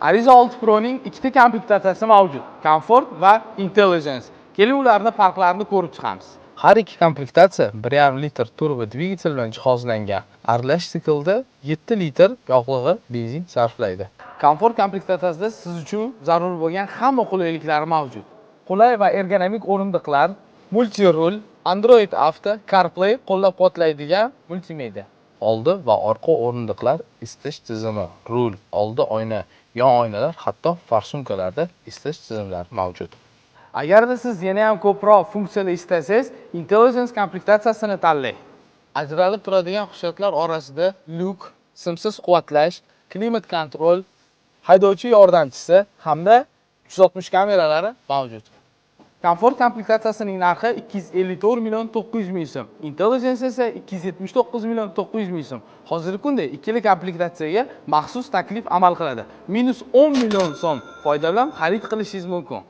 Arrizo 6 Pro'ning ikkita komplektatsiyasi mavjud: Comfort va Intelligence. Keling, ularni farqlarini ko'rib chiqamiz. Har ikki komplektatsiya 1,5 litr turbo dvigatel bilan jihozlangan. Aralash siklda 7 litr yoqilg'i benzin sarflaydi. Comfort komplektatsiyasida siz uchun zarur bo'lgan hamma qulayliklar mavjud. Qulay va ergonomik o'rindiqlar, multirul, Android Auto, CarPlay qo'llab-quvvatlaydigan multimedia. Oldi va orqa o'rindiqlar isitish tizimi, rul, oldi oyna, yon oynalar, hatto farsunkalarda isitish tizimlari mavjud. Agarda siz yana ham ko'proq funksiyalar istasangiz, Intelligence komplektatsiyasini tanlang. Ajralib turadigan xususiyatlar orasida lyuk, simsiz quvvatlash, климат-контроль, haydovchi yordamchisi hamda 360 kameralari mavjud. Comfort komplektatsiyasining narxi 254 million 900 ming so'm. Intelligence esa 279 million 900 ming so'm. Hozirgi kunda ikkala komplektatsiyaga maxsus taklif amal qiladi. Minus 10 million so'm foyda bilan xarid qilishingiz mumkin.